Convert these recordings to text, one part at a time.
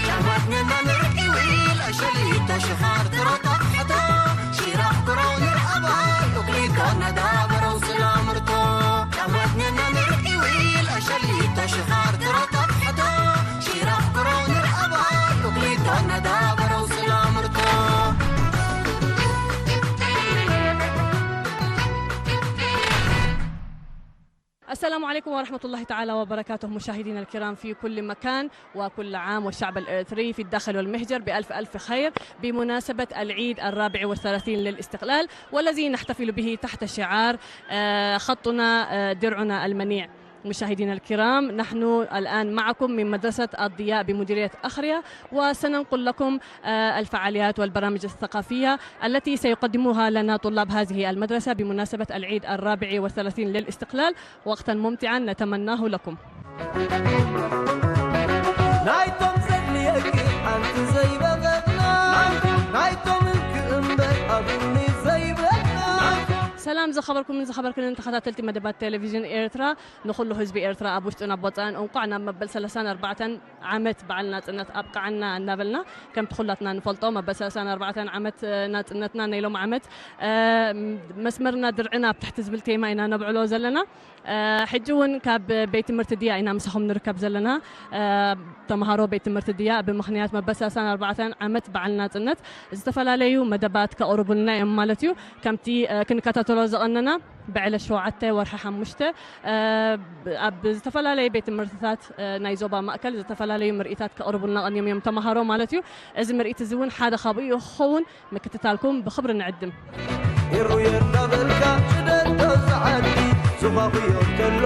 ሻማት ነና ንርዒ ዊል ኣሸሊቶ ሽኻር ትሮታት ሕቶ ሺራኽ ክረው ንርኣባይ ኡክሊቶ ነዳበረው ስላምርቶ ሻማት ነና ንርዒ ዊል ኣሸሊቶ ሽኻር ትሮታት ሕቶ ሺራኽ ክረው ንርኣባይ ኡክሊቶ ነዳበረው ስላምርቶ السلام عليكم ورحمة الله تعالى وبركاته، مشاهدينا الكرام في كل مكان، وكل عام والشعب الإريتري في الداخل والمهجر بألف ألف خير، بمناسبة العيد الرابع والثلاثين للاستقلال، والذي نحتفل به تحت شعار، آه، خطنا، آه، درعنا المنيع. مشاهدينا الكرام، نحن الآن معكم من مدرسة الضياء بمديرية أخريا، وسننقل لكم، آه، الفعاليات والبرامج الثقافية التي سيقدمها لنا طلاب هذه المدرسة بمناسبة العيد الرابع والثلاثين للاستقلال. وقتا ممتعا نتمناه لكم. ናይቶም ዘድልየኪ ሓንቲ ዘይበቐልና ናይቶም እንክእምበር ኣብኒ ዘይበልና ሰላም ዝኸበርኩምን ዝኸበርክንን ተኸታተልቲ መደባት ቴሌቪዥን ኤርትራ፣ ንኹሉ ህዝቢ ኤርትራ ኣብ ውሽጥን ኣብ ወጻእን እንቋዕ ናብ መበል ሰላሳን ኣርባዕተን ዓመት በዓል ናጽነት ኣብቅዓና እናበልና፣ ከምቲ ኩላትና ንፈልጦ መበል ሰላሳን ኣርባዕተን ዓመት፣ እ፣ ናጽነትና ናይ ሎም ዓመት፣ እ፣ መስመርና ድርዕና ኣብ ትሕቲ ዝብል ቴማ ኢና ነብዕሎ ዘለና። እ፣ ሕጂ እውን ካብ ቤት ትምህርቲ ድያ ኢና ምሳኹም ንርከብ ዘለና። እ፣ ተምሃሮ ቤት ትምህርቲ ድያ ብምኽንያት መበል ሰላሳን ኣርባዕተን ዓመት በዓል ናጽነት ዝተፈላለዩ መደባት ከቕርቡልና እዮም ማለት እዩ። ከምቲ፣ እ፣ ክንከታተሎ ዝቐነና ብዕለት ሸውዓተ ወርሒ ሓሙሽተ፣ እ፣ ኣብ ዝተፈላለዩ ቤት ትምህርትታት፣ እ፣ ናይ ዞባ ማእከል ዝተፈላለዩ ምርኢታት ከቕርቡልና ቀንዮም እዮም ተምሃሮ ማለት እዩ። እዚ ምርኢት እዚ እውን ሓደ ካብኡ እዩ ክኸውን ምክትታልኩም ብኽብሪ ንዕድም። ይሩየ እንዳበልካ ሽደዶ ዝዓዲ ዝዃኹዮ እንተሎ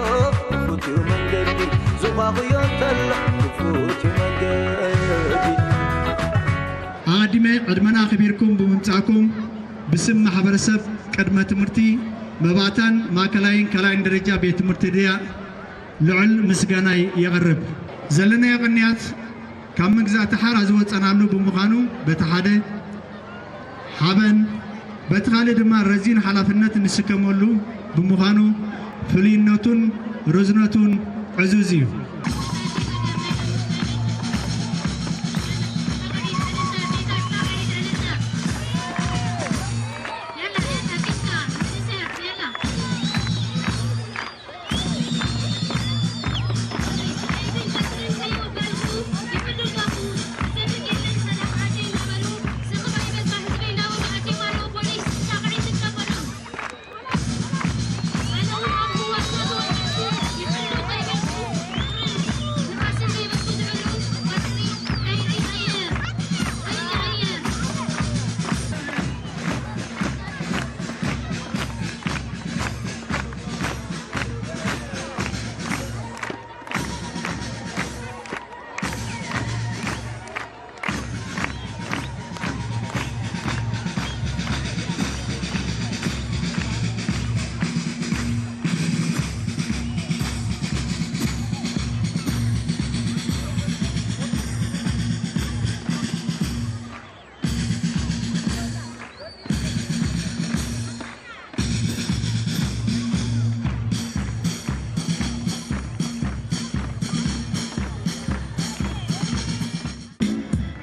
ክፉት እዩ መንገዲ ዝዃኹዮ እንተሎ ክፉት እዩ መንገዲ ኣቐዲመ ዕድመና ኣኽቢርኩም ብምምጻእኩም ብስም ማሕበረሰብ ቅድመ ትምህርቲ መባእታን ማእከላይን ካልኣይን ደረጃ ቤት ትምህርቲ ድያ ልዑል ምስጋናይ የቕርብ። ዘለናዮ ቅንያት ካብ መግዛእቲ ሓራ ዝወጸናሉ ብምዃኑ በቲ ሓደ ሓበን፣ በቲ ካልእ ድማ ረዚን ሓላፍነት እንስከመሉ ብምዃኑ ፍሉይነቱን ርዝነቱን ዕዙዝ እዩ።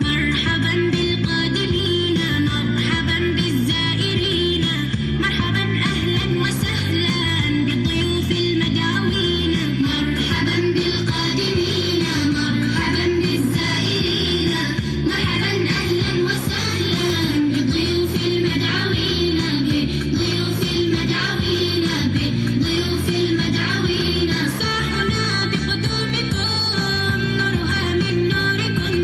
مرحبا بالقادمين، مرحبا بالزائرين، مرحبا أهلا وسهلا بالضيوف المدعوين. مرحبا بالقادمين، مرحبا بالزائرين، مرحبا أهلا وسهلا بالضيوف المدعوين، بالضيوف المدعوين، بالضيوف المدعوين. صاحنا بقدومكم، نورها من نوركم.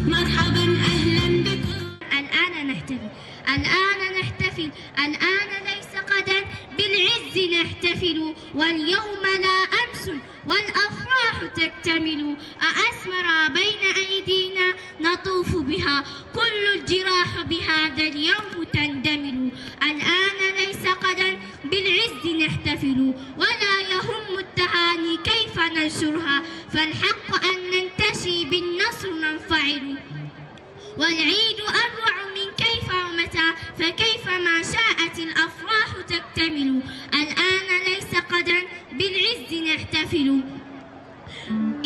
مرحبا أهلا بكم. الآن نحتفل، الآن نحتفل، الآن ليس غدا، بالعز نحتفل، واليوم لا أمس، والأفراح تكتمل. أأسمر بين أيدينا نطوف بها، كل الجراح بهذا اليوم تندمل. الآن ليس غدا، بالعز نحتفل، ولا يهم التهاني كيف ننشرها، فالحق أن ننتشي بالنصر ننفعل. والعيد أروع من كيف ومتى، فكيف ما شاءت الأفراح تكتمل. الآن ليس غدا، بالعز نحتفل.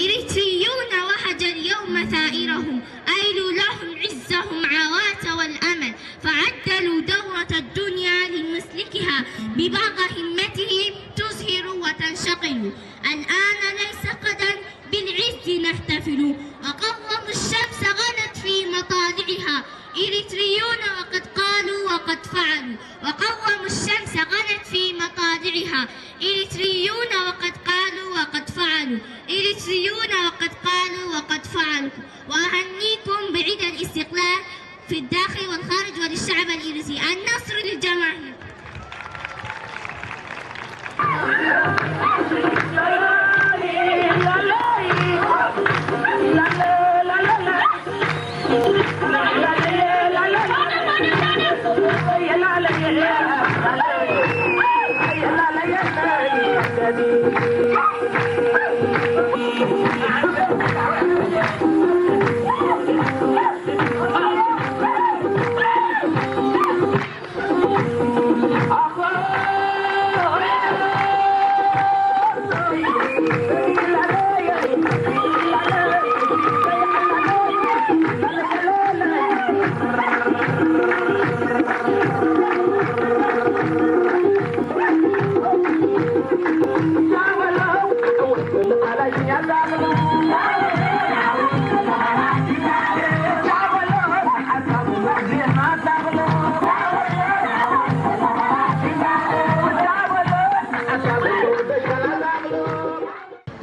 إريتريون وهجا مثائرهم، أيلوا لهم عزهم عوات والأمل، فعدلوا دورة الدنيا لمسلكها بباغ همتهم تزهر وتنشقل. الآن ليس غدا بالعز نحتفل، وقوموا الشمس غدت في مطالعها، إريتريون وقد قالوا وقد فعلوا، وقوموا الشمس غدت في مطالعها، إريتريون وقد قالوا وقد فعلوا، إريتريون وقد قالوا وقد فعلوا. وأهنيكم بعيد الاستقلال في الداخل والخارج وللشعب الإريتري. النصر للجماهير.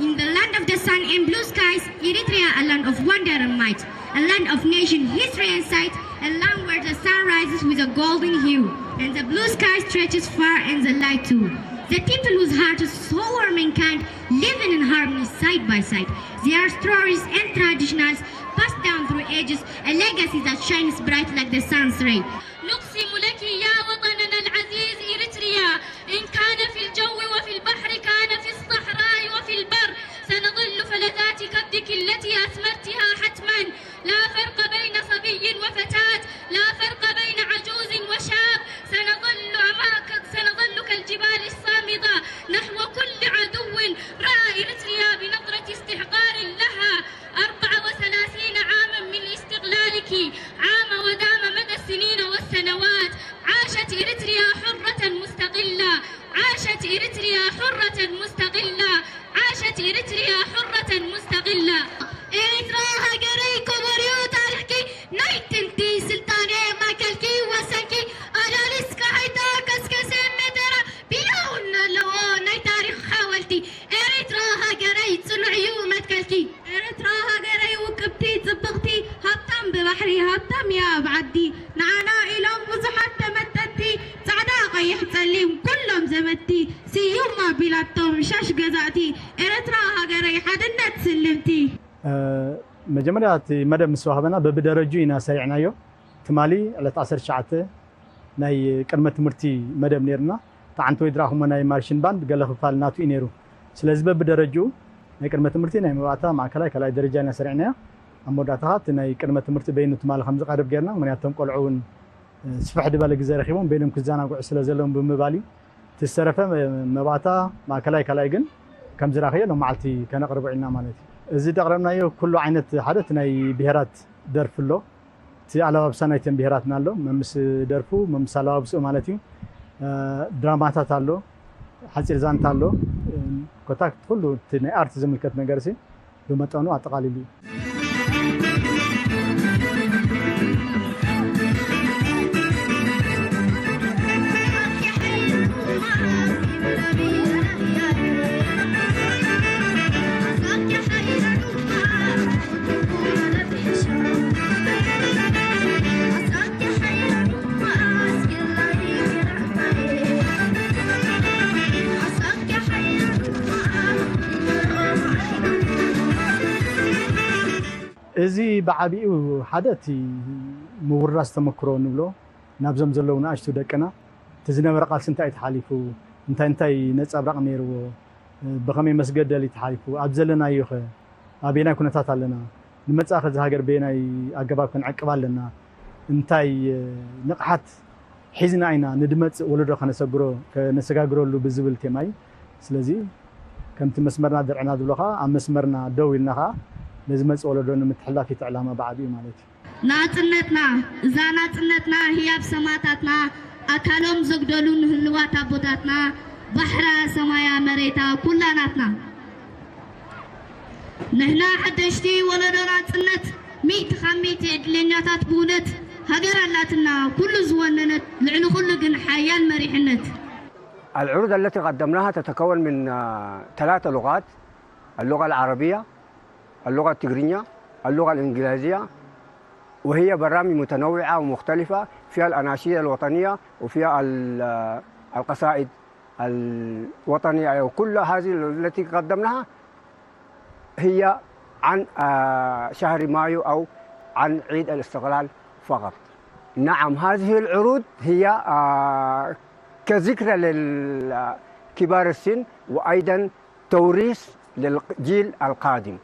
In the land of the sun and blue skies, Eritrea, a land of wonder and might, a land of nation, history and sight, a land where the sun rises with a golden hue, and the blue sky stretches far and the light too. The people whose heart is so warm and kind, living in harmony side by side. Their stories and traditionals passed down through ages, a legacy that shines bright like the sun's ray. نقسم لك يا وطننا العزيز إريتريا، إن كان في الجو وفي البحر كان في الصحراء وفي البر، سنظل فلذات كبدك التي أثمرتها حتما. لا فرق بين صبي وفتاة، لا فرق بين عجوز وشاب، سنظل أمامك، سنظل كالجبال الصامدة نحو كل عدو رأى إريتريا بنظرة استحقار لها. أربع وثلاثين عاما من استقلالك، عام ودام مدى السنين والسنوات. عاشت إريتريا حرة مستقلة، عاشت إريتريا حرة مستقلة، عاشت إريتريا حرة مستقلة. ኤርትራ ሃገረይ ክቡር እዩ ታሪኽኪ፣ ናይ ጥንቲ ስልጣነ ማእከልኪ ወሰንኪ፣ ኣዳሊስ ካሕይታ ከስከሰ መደራ፣ ብያውን ኣለዎ ናይ ታሪኽ ሓወልቲ። ኤርትራ ሃገረይ ጽኑዕ እዩ መትከልኪ። ኤርትራ ሃገረይ ውቅብቲ ጽብቕቲ፣ ሃብታም ብባሕሪ ሃብታም እያ ኣብ ዓዲ። ንዓና ኢሎም ብዙሓት ተመጠጥቲ፣ ጻዕዳ ቀይሕ ጸሊም ኩሎም ዘመትቲ፣ ስዩም ኣቢላቶም ሻሽ ገዛእቲ። ኤርትራ ሃገረይ ሓድነት ስልምቲ። እ፣ መጀመርያ እቲ መደብ ምስ ወሃበና በብደረጁ ኢና ሰሪዕናዮ። ትማሊ ዕለት ዓሰርተ ትሽዓተ ናይ ቅድመ ትምህርቲ መደብ ነይርና። እቲ ዓንተወይ ድረኣኹሞ ናይ ማርሽን ባንድ ገለ ክፋል ናቱ እዩ ነይሩ። ስለዚ በብደረጅኡ ናይ ቅድመ ትምህርቲ፣ ናይ መባእታ፣ ማእከላይ፣ ካልኣይ ደረጃ ኢና ሰሪዕናዮ። ኣብ መወዳእታ ኸኣ እቲ ናይ ቅድመ ትምህርቲ በይኑ ትማሊ ከም ዝቐርብ ጌርና። ምኽንያቱ እቶም ቆልዑ እውን፣ እ፣ ስፍሕ ዝበለ ግዜ ረኺቦም በይኖም ክዘናግዑ ስለ ዘለዎም ብምባል እዩ። እቲ ዝተረፈ መባእታ፣ ማእከላይ፣ ካልኣይ ግን ከም ዝረኣኽዮ ሎም መዓልቲ ከነቕርቦ ኢልና ማለት እዩ። እዚ ዘቕረብናዮ ኩሉ ዓይነት ሓደ እቲ ናይ ብሄራት ደርፊ ኣሎ። እቲ ኣለባብሳ ናይተን ብሄራትና ኣሎ። መምስ ደርፉ፣ መምስ ኣለባብስኡ ማለት እዩ። እ፣ ድራማታት ኣሎ፣ ሓጺር ዛንታ ኣሎ። እ፣ ኮታ ኩሉ እቲ ናይ ኣርት ዝምልከት ነገር ሲ ብመጠኑ ኣጠቓሊሉ እዩ። እዚ ብዓቢኡ ሓደ እቲ ምውራስ ተመክሮ ንብሎ፣ ናብዞም ዘለዉ ንኣሽቱ ደቅና እቲ ዝነበረ ቃልሲ እንታይ እዩ ተሓሊፉ፣ እንታይ እንታይ ነጸብራቕ ነይርዎ፣ ብኸመይ መስገደል እዩ ተሓሊፉ፣ ኣብ ዘለናዮ ኸ ኣበየናይ ኩነታት ኣለና፣ ንመጻኢ ኸ እዛ ሃገር በየናይ ኣገባብ ክንዕቅባ ኣለና፣ እንታይ ንቕሓት ሒዝና ኢና ንድመጽእ ወለዶ ከነሰግሮ-፣ ከነሰጋግረሉ ብዝብል ቴማ እዩ። ስለዚ ከምቲ መስመርና ድርዕና ዝብሎ ኸኣ ኣብ መስመርና ደው ኢልና ኸኣ ነዚ መጽእ ወለዶ ንምትሕላፍ እቲ ዕላማ ብዓቢኡ ማለት እዩ። ናጽነትና፣ እዛ ናጽነትና ህያብ ሰማእታትና፣ ኣካሎም ዘጉደሉ ንህልዋት ኣቦታትና፣ ባሕራ ሰማያ መሬታ ኩላ ናትና። ንሕና ሓደሽቲ ወለዶ ናጽነት፣ ሚእቲ ካብ ሚእቲ ዕድለኛታት ብእውነት፣ ሃገር ኣላትና ኩሉ ዝወነነት፣ ልዕሊ ኩሉ ግን ሓያል መሪሕነት። العروض التي قدمناها تتكون من آه، ثلاث لغات: اللغة العربية، اللغة التجرينية، اللغة الإنجليزية، وهي برامج متنوعة ومختلفة، فيها الأناشيد الوطنية وفيها ال- آه، القصائد الوطنية، وكل هذه التي قدمناها هي عن آه، شهر مايو أو عن عيد الاستقلال فقط. نعم، هذه العروض هي آه، كذكرى لكبار السن، وأيضا توريث للجيل القادم،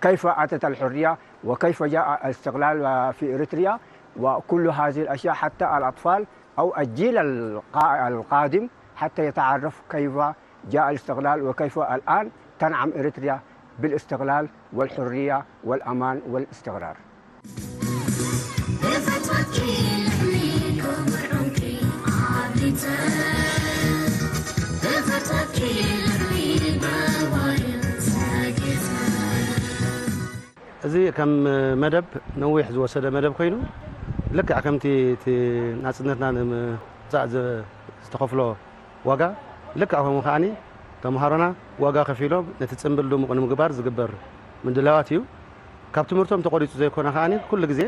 كيف أتت الحرية وكيف جاء الاستقلال في إريتريا، وكل هذه الأشياء حتى الأطفال أو الجيل القا- القادم حتى يتعرف كيف جاء الاستقلال وكيف الآن تنعم إريتريا بالاستقلال والحرية والأمان والاستقرار. እዚ ከም መደብ ነዊሕ ዝወሰደ መደብ ኮይኑ፣ ልክዕ ከምቲ እቲ ናጽነትና ንምምጻእ ዘ- ዝተኸፍሎ ዋጋ፣ ልክዕ ከምኡ ከዓኒ ተምሃሮና ዋጋ ከፊሎም ነቲ ጽምብል ድሙቕ ንምግባር ዝግበር ምድላዋት እዩ። ካብ ትምህርቶም ተቖሪጹ ዘይኮነ ከዓኒ ኩሉ ግዜ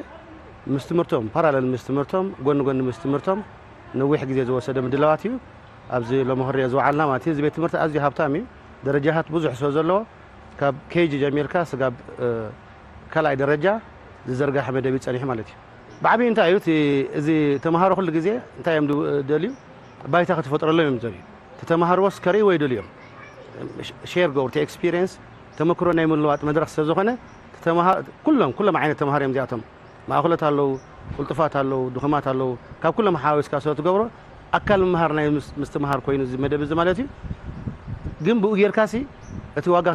ምስ ትምህርቶም፣ ፓራለል ምስ ትምህርቶም፣ ጎኒ ጎኒ ምስ ትምህርቶም ነዊሕ ግዜ ዝወሰደ ምድላዋት እዩ። ኣብዚ ሎሚ ክሪኦ ዝወዓልና ማለት እዩ። እዚ ቤት ትምህርቲ ኣዝዩ ሃብታም እዩ። ደረጃታት ብዙሕ ስለ ዘለዎ ካብ ኬጂ ጀሚርካ ስጋብ ካልኣይ ደረጃ ዝዘርጋሐ መደብ እዩ ጸኒሑ ማለት እዩ። ብዓብዩ እንታይ እዩ እቲ እዚ ተምሃሮ ኩሉ ግዜ እንታይ እዮም ደልዩ? ባይታ ክትፈጥረሎም እዮም ዝደልዩ። እቲ ተምሃርዎስ ከርእይዎ ይደልዩ እዮም። ሼር ገብሩ እቲ ኤክስፒሪየንስ ተመክሮ ናይ ምልዋጥ መድረኽ ስለ ዝኾነ ኩሎም ኩሎም ዓይነት ተምሃሮ እዮም እዚኣቶም። ማእኸሎት ኣለዉ፣ ቅልጡፋት ኣለዉ፣ ድኹማት ኣለዉ። ካብ ኩሎም ሓዊስካ ስለ ትገብሮ ኣካል ምምሃር ናይ ምስትምሃር ኮይኑ እዚ መደብ እዚ ማለት እዩ። ግን ብኡ ጌርካሲ እቲ ዋጋ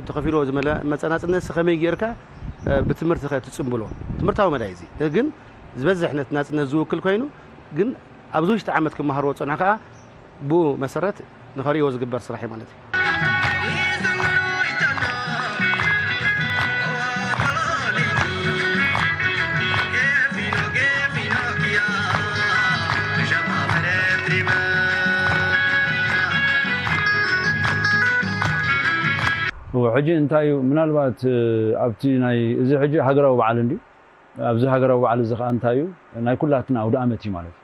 ተኸፊልዎ ዝመለ መፀናፅነትሲ ከመይ ጌርካ ብትምህርቲ ከ ትፅምብሎ? ትምህርታዊ መዳይ እዚ ግን ዝበዝሕ ነቲ ናፅነት ዝውክል ኮይኑ ግን ኣብዚ ውሽጢ ዓመት ክመሃርዎ ዝፀንሑ ከዓ ብኡ መሰረት ንኸርእይዎ ዝግበር ስራሕ እዩ ማለት እዩ። ሕጂ እንታይ እዩ ምናልባት ኣብቲ ናይ እዚ ሕጂ ሃገራዊ በዓል እንድዩ ኣብዚ ሃገራዊ በዓል እዚ ከዓ እንታይ እዩ ናይ ኩላትና ኣውደ ኣመት እዩ ማለት እዩ።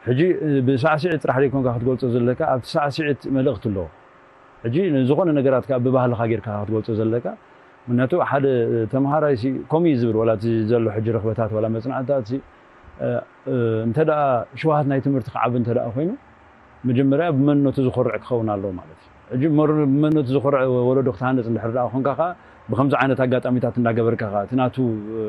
ሕጂ ብሳዕስዒት ጥራሕ ዘይኮንካ ክትገልፆ ዘለካ ኣብቲ ሳዕስዒት መልእክቲ ኣለዎ። ሕጂ ንዝኾነ ነገራት ከዓ ብባህልኻ ጌርካ ክትገልፆ ዘለካ ምክንያቱ ሓደ ተምሃራይ ሲ ከምኡ እዩ ዝብል ዋላ እቲ ዘሎ ሕጂ ርኽበታት ዋላ መፅናዕትታት ሲ እንተ ደኣ ሽውሃት ናይ ትምህርቲ ክዓቢ እንተ ደኣ ኮይኑ መጀመርያ ብመንነቱ ዝኾርዕ ክኸውን ኣለዎ ማለት እዩ። ሕጂ መር ብመንነቱ ዝኾርዕ ወለዶ ክትሃንፅ እንድሕር ደኣ ኮንካ ከዓ ብከምዚ ዓይነት ኣጋጣሚታት እንዳገበርካ ከዓ እቲ ናቱ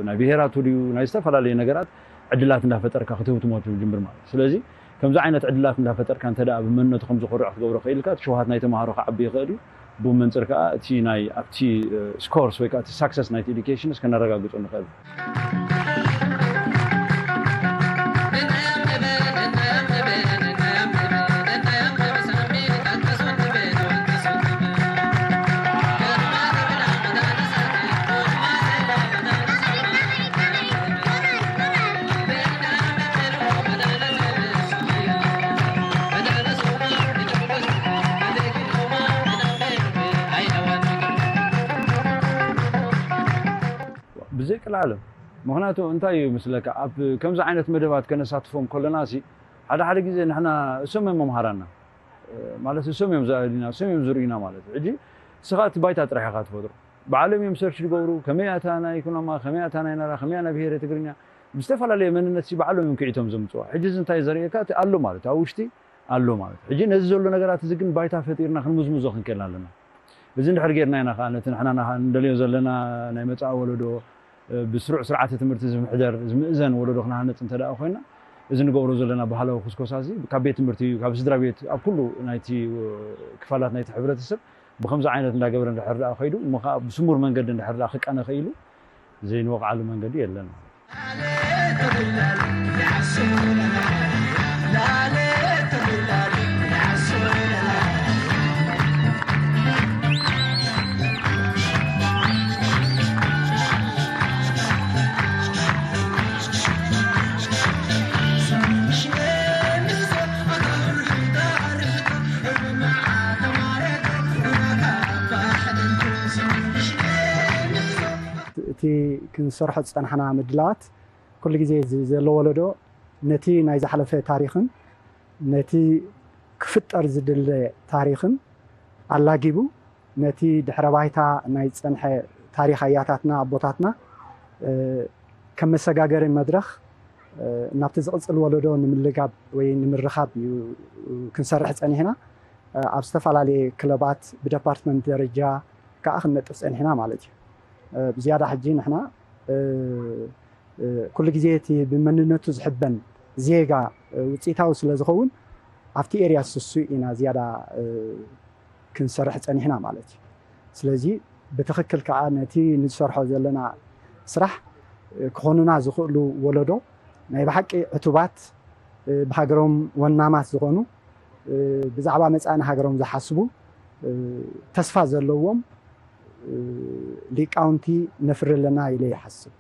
ናይ ብሄራቱ ድዩ ናይ ዝተፈላለዩ ነገራት ዕድላት እንዳፈጠርካ ክትህብትሞ ትጅምር ማለት እዩ። ስለዚ ከምዚ ዓይነት ዕድላት እንዳፈጠርካ እንተ ደኣ ብመንነቱ ከም ዝኾርዕ ክትገብሮ ክኢልካ እቲ ሽውሃት ናይ ተምሃሮ ክዓቢ ይኽእል እዩ። ብኡ መንፅር ከዓ እቲ ናይ ኣብቲ ስኮርስ ወይ ከዓ እቲ ሳክሰስ ናይቲ ኤዱኬሽንስ ከነረጋግፆ ንኽእል። ብዘይ ቀልዓለም ምክንያቱ እንታይ እዩ ምስለካ ኣብ ከምዚ ዓይነት መደባት ከነሳትፎም ከለና ሲ ሓደ ሓደ ግዜ ንሕና እሶም እዮም መምሃራና ማለት እሶም እዮም ዘእልዩና እሶም እዮም ዝርእዩና ማለት እዩ። ሕጂ ንስኻ እቲ ባይታ ጥራሕ ኢኻ ትፈጥሮ ባዕሎም እዮም ሰርች ዝገብሩ ከመይ ኣታ ናይ ኩናማ ከመይ ኣታ ናይ ናራ ከመይ ኣና ብሄረ ትግርኛ ብዝተፈላለየ መንነት ሲ ባዕሎም እዮም ክዒቶም ዘምፅዋ። ሕጂ እዚ እንታይ ዘርእየካ እቲ ኣሎ ማለት ኣብ ውሽጢ ኣሎ ማለት ሕጂ ነዚ ዘሎ ነገራት እዚ ግን ባይታ ፈጢርና ክንምዝምዞ ክንክእል ኣለና። እዚ እንድሕር ጌርና ኢና ከዓ ነቲ ንሕና ንደልዮ ዘለና ናይ መፃኢ ወለዶ ብስሩዕ ስርዓተ ትምህርቲ ዝምሕደር ዝምእዘን ወለዶ ክነሃንፅ እንተ ደኣ ኮይና እዚ ንገብሮ ዘለና ባህላዊ ኩስኮሳ እዚ ካብ ቤት ትምህርቲ ካብ ስድራ ቤት ኣብ ኩሉ ናይቲ ክፋላት ናይቲ ሕብረተሰብ ብከምዚ ዓይነት እንዳገበረ እንድሕር ደኣ ከይዱ፣ እሞ ከዓ ብስሙር መንገዲ እንድሕር ደኣ ክቀነ ኸኢሉ፣ ዘይንወቕዓሉ መንገዲ የለን። እቲ ክንሰርሖ ዝጸናሕና ምድላዋት ኩሉ ግዜ እዚ ዘሎ ወለዶ ነቲ ናይ ዝሓለፈ ታሪኽን ነቲ ክፍጠር ዝድለ ታሪኽን ኣላጊቡ ነቲ ድሕረ ባይታ ናይ ዝጸንሐ ታሪኽ ኣያታትና ኣቦታትና ከም መሰጋገሪ መድረኽ ናብቲ ዝቕጽል ወለዶ ንምልጋብ ወይ ንምርኻብ እዩ ክንሰርሕ ጸኒሕና። ኣብ ዝተፈላለየ ክለባት ብደፓርትመንት ደረጃ ከዓ ክንነጥፍ ጸኒሕና ማለት እዩ። ብዝያዳ ሕጂ ንሕና ኩሉ ግዜ እቲ ብመንነቱ ዝሕበን ዜጋ ውፅኢታዊ ስለ ዝኸውን ኣብቲ ኤርያ ስሱ ኢና ዝያዳ ክንሰርሕ ጸኒሕና ማለት እዩ። ስለዚ ብትኽክል ከዓ ነቲ ንሰርሖ ዘለና ስራሕ ክኾኑና ዝኽእሉ ወለዶ ናይ ብሓቂ ዕቱባት ብሃገሮም ወናማት ዝኾኑ ብዛዕባ መጻኢ ሃገሮም ዝሓስቡ ተስፋ ዘለዎም ሊቃውንቲ ነፍሪ ኣለና ኢለ ይሓስብ።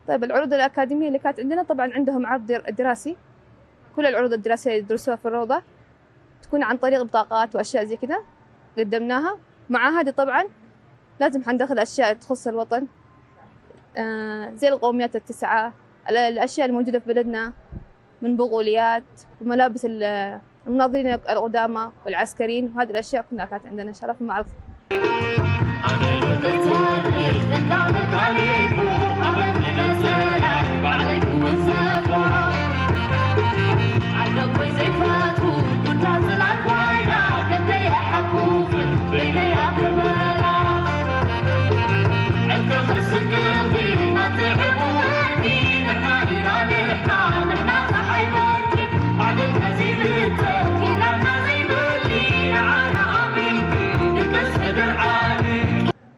طيب، العروض الأكاديمية اللي كانت عندنا، طبعًا عندهم عرض در- دراسي، كل العروض الدراسية يدرسوها في الروضة تكون عن طريق بطاقات وأشياء زي كذا قدمناها. مع هذه طبعًا لازم حندخل أشياء تخص الوطن، آه، زي القوميات التسعة، ال- الأشياء الموجودة في بلدنا من بقوليات وملابس ال- المناضلين القدامى والعسكريين، وهذه الأشياء كلها كانت عندنا إن شاء الله في المعرض.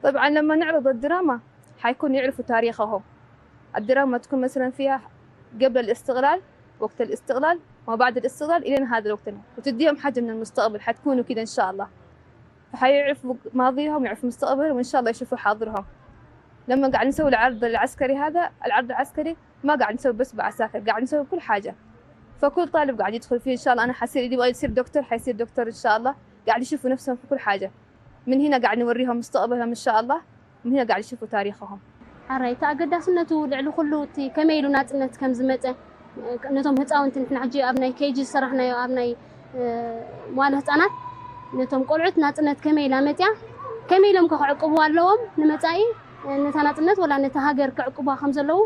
طبعًا لما نعرض الدراما حيكون يعرفوا تاريخهم. الدراما تكون مثلًا فيها قبل الاستقلال، وقت الاستقلال، وبعد الاستقلال إلين هذا الوقت، وتديهم حاجة من المستقبل، حتكونوا كده إن شاء الله. فحيعرفوا ماضيهم، يعرفوا مستقبلهم، وإن شاء الله يشوفوا حاضرهم. لما قاعد نسوي العرض العسكري هذا، العرض العسكري ما قاعد نسوي بس بعساكر، قاعد نسوي كل حاجة. فكل طالب قاعد يدخل فيه إن شاء الله. أنا حصير، اللي يبغى يصير دكتور حيصير دكتور إن شاء الله. قاعد يشوفوا نفسهم في كل حاجة. من هنا قاعد نوريهم مستقبلهم إن شاء الله، ومن هنا قاعد يشوفوا تاريخهم. ሕራይ እቲ ኣገዳስነቱ ልዕሊ ኩሉ እቲ ከመይ ኢሉ ናፅነት ከም ዝመፀ ነቶም ህፃውንቲ ንሕና ሕጂ ኣብ ናይ ኬጂ ዝሰራሕናዮ ኣብ ናይ መዋለ ህፃናት ነቶም ቆልዑት ናፅነት ከመይ ኢላ መፅያ ከመይ ኢሎም ከ ክዕቅብዋ ኣለዎም ንመፃኢ ነታ ናፅነት ወላ ነቲ ሃገር ክዕቅብዋ ከም ዘለዉ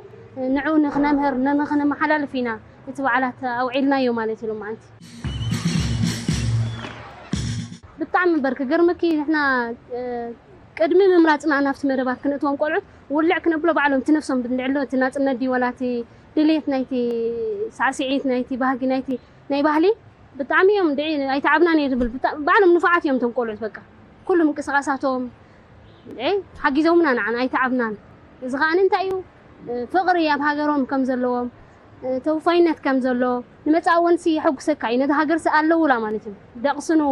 ንዑ ንክነምህር ንክነመሓላልፍ ኢና እቲ በዓላት ኣውዒልናዮ ማለት እዩ ሎማዓንቲ። ብጣዕሚ እምበር ክገርመኪ ንሕና ቅድሚ ምምራፅና ናብቲ መደባት ክንእትዎም ቆልዑት ውልዕ ክነብሎ ባዕሎም እቲ ነፍሶም ብልዕሎ እቲ ናፅነት ድዩ ወላ እቲ ድሌት ናይቲ ሳዕስዒት ናይቲ ባህጊ ናይቲ ናይ ባህሊ ብጣዕሚ እዮም ድዒ ኣይተዓብናን እየ ዝብል ባዕሎም ንፉዓት እዮም እቶም ቆልዑት በቃ ኩሉ ምንቅስቃሳቶም ሓጊዞምና ንዓና ኣይተዓብናን እዚ ከዓ እንታይ እዩ ፍቕሪ ኣብ ሃገሮም ከም ዘለዎም ተወፋይነት ከም ዘሎ ንመፃእ ወንሲ የሐጉሰካ እዩ ነዚ ሃገርሲ ኣለውላ ማለት እዩ ደቕስኑ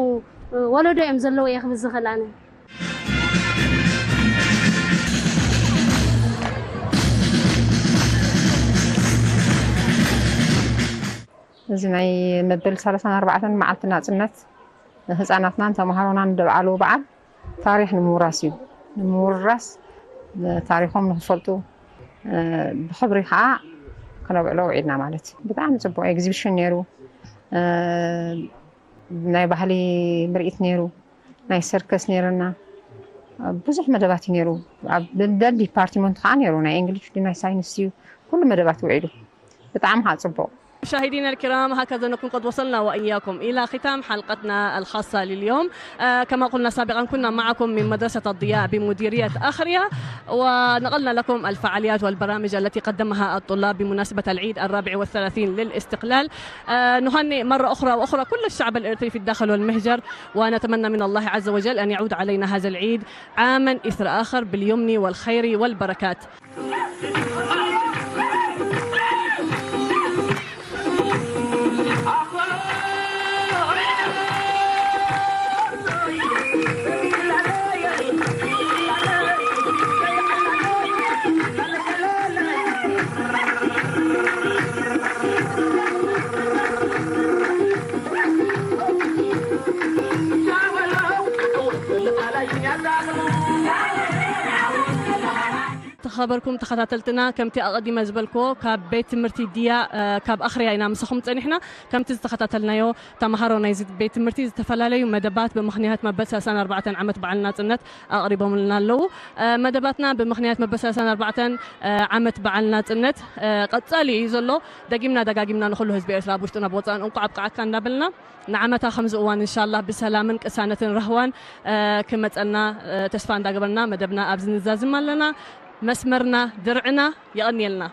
ወለዶ እዮም ዘለዎ እየ ክብል ዝኽእል ኣነ እዚ ናይ መበል ሰላሳን ኣርባዕተን መዓልቲ ናፅነት ንህፃናትናን ተምሃሮናን ደብዓሉ በዓል ታሪኽ ንምውራስ እዩ ንምውራስ ታሪኾም ንክፈልጡ ብኽብሪ ከዓ ክነብዕሎ ውዒልና ማለት እዩ ብጣዕሚ ፅቡቅ ኤግዚቢሽን ነይሩ ናይ ባህሊ ምርኢት ነይሩ ናይ ሰርከስ ነይርና ብዙሕ መደባት እዩ ነይሩ ኣብ ደደል ዲፓርትመንት ከዓ ነይሩ ናይ እንግሊሽ ናይ ሳይንስ እዩ ኩሉ መደባት ውዒሉ ብጣዕሚ ከዓ ፅቡቅ مشاهدينا الكرام، هكذا نكون قد وصلنا وإياكم إلى ختام حلقتنا الخاصة لليوم. آه، كما قلنا سابقا، كنا معكم من مدرسة الضياء بمديرية أخريا، ونقلنا لكم الفعاليات والبرامج التي قدمها الطلاب بمناسبة العيد الرابع والثلاثين للاستقلال. آه، نهنئ مرة أخرى وأخرى كل الشعب الإريتري في الداخل والمهجر، ونتمنى من الله عز وجل أن يعود علينا هذا العيد عاما إثر آخر باليمن والخير والبركات. ተኸበርኩም ተኸታተልትና፣ ከምቲ ኣቐዲመ ዝበልክዎ፣ ካብ ቤት ትምህርቲ ድያ፣ እ፣ ካብ ኣኽርያ ኢና ምሳኹም ጸኒሕና። ከምቲ ዝተኸታተልናዮ፣ ተምሃሮ ናይዚ ቤት ትምህርቲ ዝተፈላለዩ መደባት ብምኽንያት መበል ሰላሳን ኣርባዕተን ዓመት በዓል ናጽነት ኣቕሪቦምልና ኣለዉ። እ፣ መደባትና ብምኽንያት መበል ሰላሳን ኣርባዕተን፣ እ፣ ዓመት በዓል ናጽነት፣ እ፣ ቀጻሊ እዩ ዘሎ። ደጊምና ደጋጊምና ንኹሉ ህዝቢ ኤርትራ፣ ኣብ ውሽጥን ኣብ ወጻእን፣ እንቋዕ ኣብቅዓካ እንዳበልና፣ ንዓመታ ከምዚ እዋን እንሻላህ ብሰላምን ቅሳነትን ራህዋን፣ እ፣ ክመጸና፣ እ፣ ተስፋ እንዳገበርና መደብና ኣብዚ ንዛዝም ኣለና። መስመርና ድርዕና። የቐንየልና።